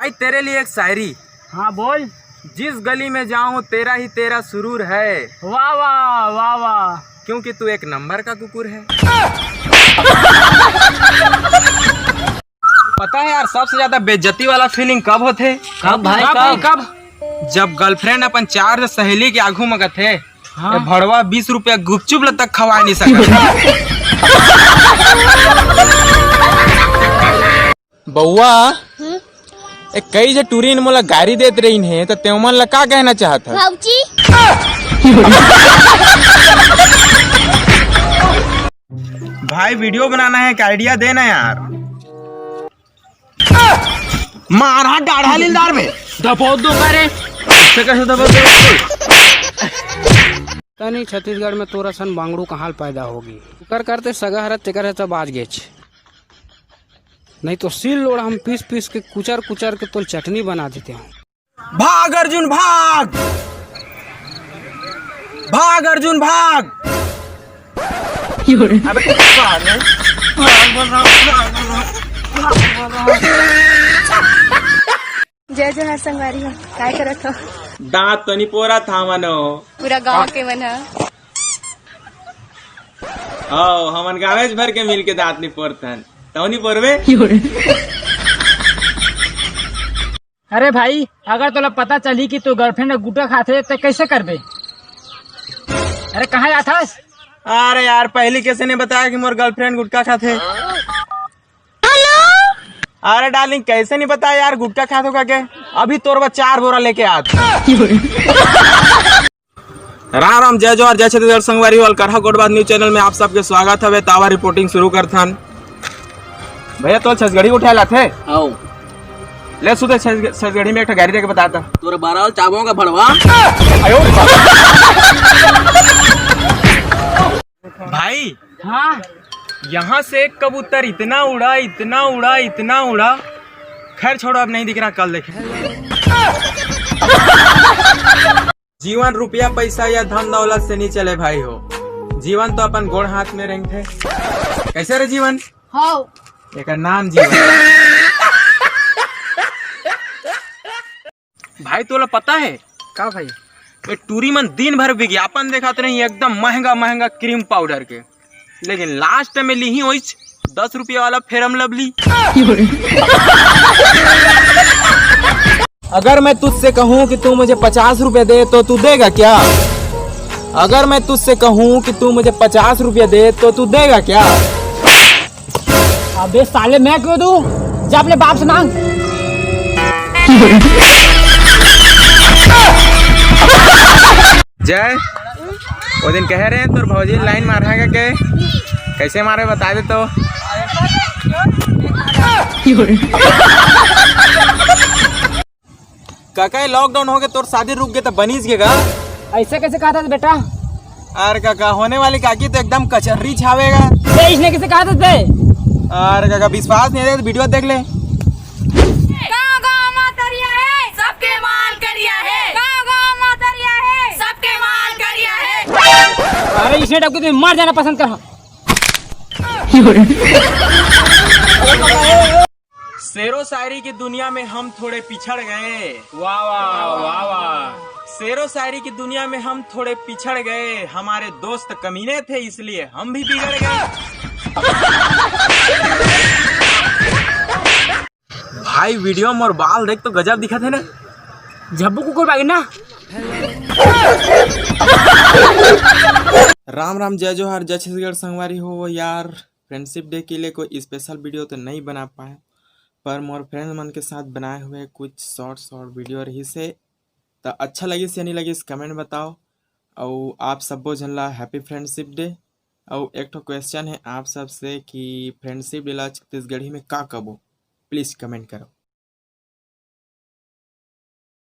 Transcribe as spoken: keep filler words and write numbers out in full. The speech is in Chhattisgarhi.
भाई, तेरे लिए एक शायरी। हाँ, बोल। जिस गली में जाऊं, तेरा ही तेरा सुरूर है। वाह, वाह, वाह, वाह। क्योंकि तू एक नंबर का कुकुर है। पता है यार, सबसे ज्यादा बेइज्जती वाला फीलिंग कब होथे? कब भाई, कब? जब गर्लफ्रेंड अपन चार सहेली के आगू में कथे, हाँ। "ए भड़वा, बीस रुपया गुपचुप ल तक खवा नहीं सकत।" बउआ, हम्म? ए कई जे टूरी ने मोला गारी देत रहिन हे, त तेमन ला का कहना चाहत हस? भौजी। भाई, वीडियो बनाना है, एक आइडिया देना यार। मारा डाढ़ा लीलदार में। दबो दो करे। से कैसे दबो दो? तनी छत्तीसगढ़ में तोरा सन बांगड़ू कहाँ पैदा होगी। कर करते सगा हरत तेकर है तब आज गेच। नहीं तो सील लोड़ा हम पीस पीस के, कुचर कुचर के तोल चटनी बना देते हैं। भाग अर्जुन भाग, भाग अर्जुन भाग। अबे भाग, भाग, भाग, भाग, भाग, भाग। जय जोहार संगवारी हो, काय करत हो? दांत तो नहीं पोरा था मनो। पूरा गांव के मन ह। आओ, हमन गावेज भर के मिल के दांत नहीं पोरथन। तौ नहीं पोरबे? अरे भाई, अगर तोला पता चली कि तू गर्लफ्रेंड गुटखा खाथे, त कैसे करबे? अरे, कहाँ जाथस? अरे यार, पहली कैसे नहीं बताया कि मोर गर्लफ्रेंड गुटखा खाथे? अरे डार्लिंग, कैसे नहीं बताया यार, गुटखा खाथो का के? अभी तोर बर चार बोरा लेके आत। राम राम, जय जोहार, जय छत्तीसगढ़ संगवारी हो। अलकरहा गोठ बात न्यूज चैनल में आप सबके स्वागत हवे। तावा रिपोर्टिंग शुरू करथन। भैया, तो छत्तीसगढ़ी उठाए लाथे? आओ। ले सुते छत्तीस-, छत्तीसगढ़ी में एक ठो गारी दे के बताता। तोरे बारह चाबों का भड़वा। भाई, हाँ। यहाँ से एक कबूतर इतना उड़ा, इतना उड़ा, इतना उड़ा। खैर छोड़ो, अब नहीं दिख रहा, कल देखें। जीवन रुपया पैसा या धन दौलत से नहीं चले भाई हो। जीवन तो अपन गोड़ हाथ में रेंगथे। कैसे रे जीवन? हौ। एकर नाम जीवन। भाई, तोला पता है? का भाई? ये टूरी मन दिन भर विज्ञापन देखात रही, एकदम महंगा महंगा क्रीम पाउडर के, लेकिन लास्ट में लीही वही दस रुपया वाला फेरम लवली। अगर मैं तुझसे कहूँ कि तू मुझे पचास रुपए दे, तो तू देगा क्या? अगर मैं तुझसे कहूँ कि तू मुझे पचास रुपए दे, तो तू देगा क्या? अबे साले, मैं क्यों दूं? जा अपने बाप से मांग। जय, वो दिन कहे रहे तोर भौजी लाइन मारा है के? कैसे मारे, बता दे तो। काका, ये लॉकडाउन हो गया, तोर शादी रुक गया तो बनीस के का? ऐसे कैसे कहा था बेटा? अरे काका, होने वाली काकी तो एकदम कचर्री छावेगा। बे, इसने कैसे कहा था बे? अरे काका, विश्वास नहीं है तो वीडियो देख ले। गाँव गाँव मातरिया है, सबके माल करिया है। गाँव गाँव मातरिया है, सबके माल करिया है। अरे, इसने डबके तुम्हें मर जाना पसंद कर। शेरो शायरी की दुनिया में हम थोड़े पिछड़ गए। वाह, वाह, वाह, वाह। शेरो शायरी की दुनिया में हम थोड़े पिछड़ गए। हमारे दोस्त कमीने थे, इसलिए हम भी बिगड़ गए। भाई, वीडियो में मोर बाल देख तो गजब दिखत है ना। झब्बू कुकुर बागी ना। राम राम, जय जोहार, जय छत्तीसगढ़ संगवारी हो। यार, फ्रेंडशिप डे के लिए कोई स्पेशल वीडियो तो नहीं बना पाए, पर मोर फ्रेंड मन के साथ बनाए हुए कुछ शॉर्ट शॉर्ट वीडियो रहिस हे। त अच्छा लगिस या नहीं लगिस, कमेंट बताओ। अउ आप सब्बो झन ला हैप्पी फ्रेंडशिप डे। अउ एक ठो क्वेश्चन है आप सब से कि फ्रेंडशिप डे ला छत्तीसगढ़ी में का कबो, प्लीज कमेंट करो।